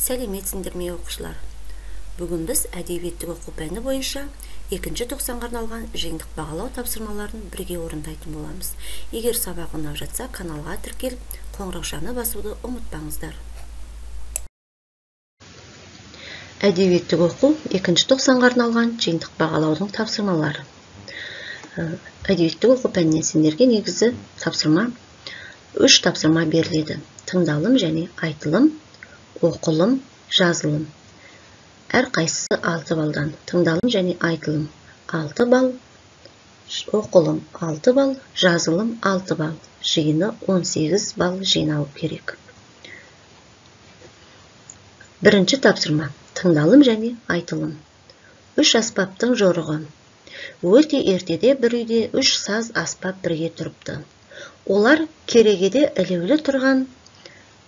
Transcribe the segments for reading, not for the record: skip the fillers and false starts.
Сәлеметсіңдер ме, оқушылар? Бүгін біз әдебиеттік оқу пәні бойынша екінші тоқсанға арналған жиынтық бағалау тапсырмаларын бірге орындайтын боламыз. Егер сабақ ұнап жатса, каналға тіркеліп, қоңыраушаны басуды ұмытпаңыздар. Әдебиеттік оқу екінші тоқсанға арналған жиынтық бағалаудың тапсырмалары. Әдебиеттік оқу пәнінен сендерге негізі тапсырма, 3 тапсырма беріледі. Тыңдалым және айтылым, оқылым, жазылым. Әр қайсысы 6 балдан. Тыңдалым және айтылым 6 балл, оқылым 6 балл, жазылым 6 балл. Жиыны 18 балл жинау керек. Бірінші тапсырма. Тыңдалым және айтылым. 3 аспаптың жорығы. Өте ертеде бір үйде 3 саз аспап бірге тұрыпты. Олар керегеде ілулі тұрған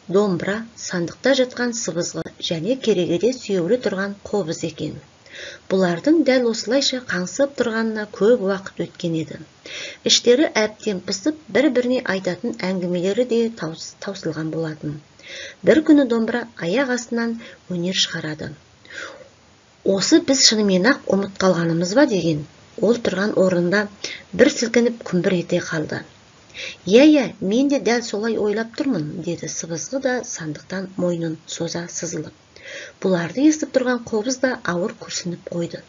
домбыра, сандықта жатқан сыбызғы және керегеде сүйеулі тұрған қобыз екен. Бұлардың дәл осылайша қаңсып тұрғанына көп уақыт өткен еді. Іштері әбден пысып, бір-біріне айтатын әңгімелері де таусылған болатын. Бір күні домбыра аяқ астынан өнер шығарады. Осы біз шынымен-ақ ұмыт қалғанымыз ба деген, ол тұрған орнында бір сілкініп күмбір ете қалды. Иә, мен де дәл солай ойлап тұрмын, деді сыбызғы да сандықтан мойнын соза сызылып. Бұларды естіп тұрған қобыз да ауыр күрсініп қойды.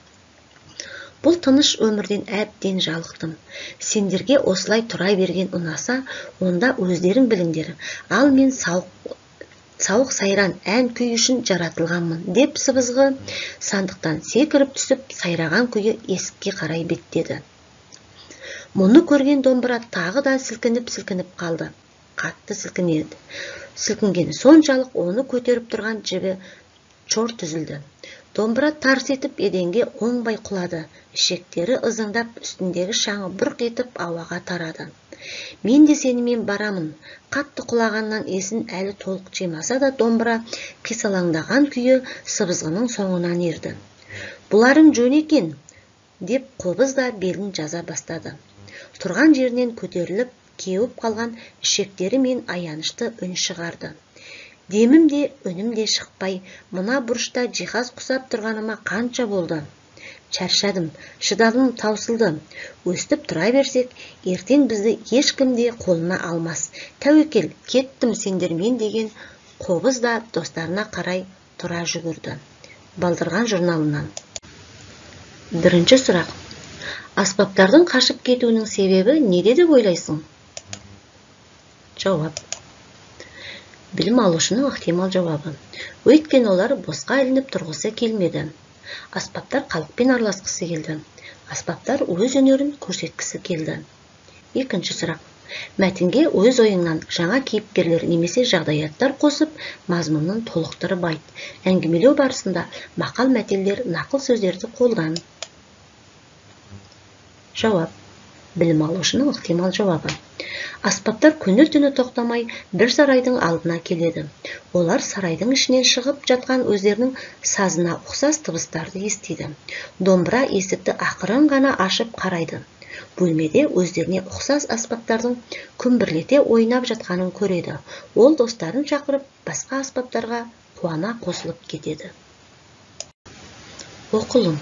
Бұл тыныш өмірден әбден жалықтым. Сендерге осылай тұра берген ұнаса, онда өздерің біліңдер. Ал мен сауық сайран ән күй үшін жаратылғанмын, деп сыбызғы сандықтан секіріп түсіп, сайраған күйі есікке қарай беттеді. Мұны көрген домбыра тағы да сілкініп-сілкініп қалды. Қатты сілкінеді. Сілкінгені соншалық оны көтеріп тұрған жібі чорт үзілді. Домбыра тарс етіп еденге оңбай құлады. Ішектері ызыңдап, үстіндегі шаңы бұрқ етіп ауаға тарады. Мен де сенімен барамын. Қатты құлағаннан есін әлі толық жимаса да домбыра қисалаңдаған күйі сыбызғының соңынан ерді. Бұларың жөн екен, деп қобыз да белін жаза бастады. Тұрған жерінен көтеріліп, кеуіп қалған ішектері мен аянышты үн шығарды. Демім де, үнім де шықпай, мына бұрышта жиһаз құсап тұрғаныма қанша болды. Шаршадым, шыдамым таусылды. Өстіп тұра берсек, ертең бізді ешкім де қолына алмас. Тәуекел, кеттім сендермен деген қобыз да достарына қарай тұра жүгірді. Балдырған журналынан. Бірінші сұрақ. Аспаптардың қашып кетуінің себебі неде деп ойлайсың? Жауап. Білім алушының ықтимал жауабы. Өйткені олар босқа ілініп тұрғысы келмеді. Аспаптар халықпен араласқысы келді. Аспаптар өз өнерін көрсеткісі келді. Екінші сұрақ. Мәтінге өз ойыңнан жаңа кейіпкерлер немесе жағдаяттар қосып, мазмұнын толықтырып айт. Әңгімелеу барысында мақал мәтелдер, нақыл сөздерді қолдан. Жауап. Білім алушының ықтимал жауабы. Аспаптар күні-түні тоқтамай бір сарайдың алдына келеді. Олар сарайдың ішінен шығып жатқан өздерінің сазына ұқсас дыбыстарды естиді. Домбыра есікті ақырын ғана ашып қарайды. Бөлмеде өздеріне ұқсас аспаптардың күмбірлете ойнап жатқанын көреді. Ол достарын шақырып, басқа аспаптарға қуана қосылып кетеді. Оқылым.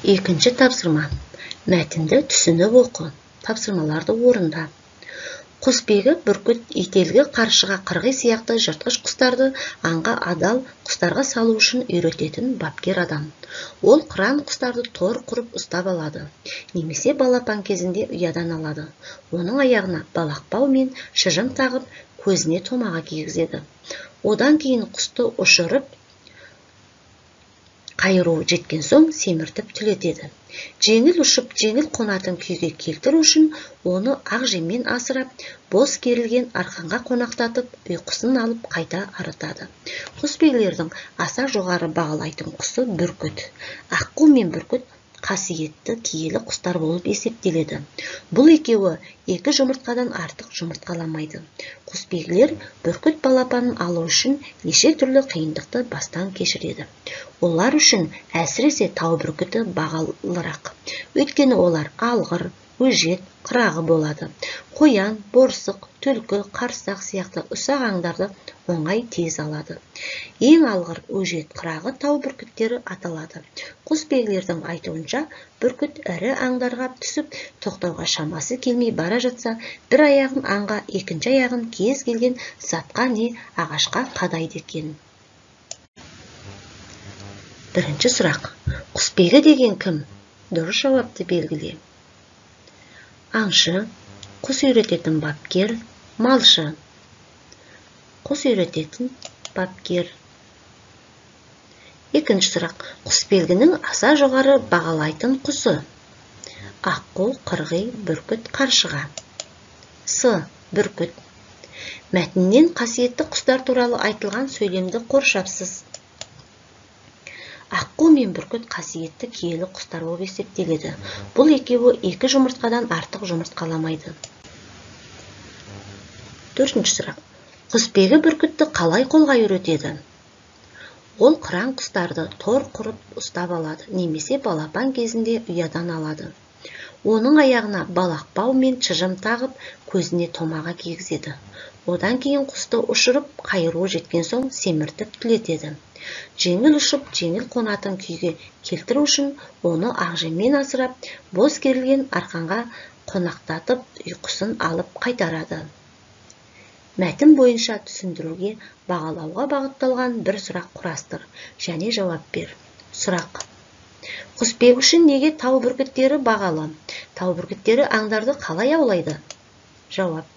Екінші тапсырма. Мәтінді түсініп оқы. Тапсырмаларды орында. Құсбегі бүркіт, ителгі, қаршыға, қырғи сияқты жыртқыш құстарды аңға адал құстарға салу үшін үйрететін бапкер адам. Ол қыран құстарды тор құрып ұстап алады, немесе балапан кезінде ұядан алады. Оның аяғына балақбау мен шыжым тағып, көзіне томаға кигізеді. Одан кейін құсты ұшырып, қайыруы жеткен соң семіртіп түлетеді. Жеңіл ұшып, жеңіл қонатын күйге келтіру үшін оны ақ жеммен асырап, бос керілген арқанға қонақтатып, ұйқысын алып қайта арытады. Құсбегілердің аса жоғары бағалайтын құсы бүркіт. Аққу мен бүркіт қасиетті киелі құстар болып есептеледі. Бұл екеуі екі жұмыртқадан артық жұмыртқаламайды. Құсбегілер бүркіт балапанын алу үшін неше түрлі қиындықты бастан кешіреді. Олар үшін әсіресе тау бүркіті бағалырақ. Өйткені олар алғыр, өжет, қырағы болады. Қоян, борсық, түлкі, қарсақ сияқты ұсақ аңдарды оңай тез алады. Ең алғыр, өжет, қырағы тау бүркіттері аталады. Құсбегілердің айтуынша, бүркіт ірі аңдарға түсіп, тоқтауға шамасы келмей бара жатса, бір аяғын аңға, екінші аяғын кез келген затқа не ағашқа қадайды екен. Бірінші сұрақ. Құсбегі деген кім? Дұрыс жауапты белгіле. Аңшы, құс үйрететін бапкер, малшы. Құс үйрететін бапкер. Екінші сұрақ. Құсбегінің аса жоғары бағалайтын құсы. Аққу, қырғи, бүркіт, қаршыға. С. Бүркіт. Мәтіннен қасиетті құстар туралы айтылған сөйлемді қоршапсыз. Аққу мен бүркіт қасиетті киелі құстар болып есептеледі. Бұл екеуі екі жұмыртқадан артық жұмыртқаламайды. Төртінші сұрақ. Құсбегі бүркітті қалай қолға үйретеді? Ол қыран құстарды тор құрып ұстап алады, немесе балапан кезінде ұядан алады. Оның аяғына балақбау мен шыжым тағып, көзіне томаға кигізеді. Одан кейін құсты ұшырып, қайыруы жеткен соң семіртіп түлетеді. Жеңіл ұшып, жеңіл қонатын күйге келтіру үшін оны ақжеммен асырап, бос керілген арқанға қонақтатып, ұйқысын алып қайтарады. Мәтін бойынша түсіндіруге, бағалауға бағытталған бір сұрақ құрастыр және жауап бер. Сұрақ. Құсбегі үшін неге тау бүркіттері бағалы? Тау бүркіттері аңдарды қалай аулайды? Жауап.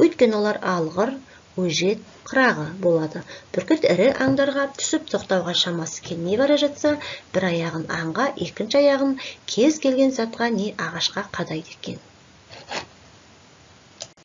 Өйткені олар алғыр, өжет, қырағы болады. Бүркіт ірі аңдарға түсіп тоқтауға шамасы келмей бара жатса, бір аяғын аңға, екінші аяғын кез келген затқа не ағашқа қадайды екен.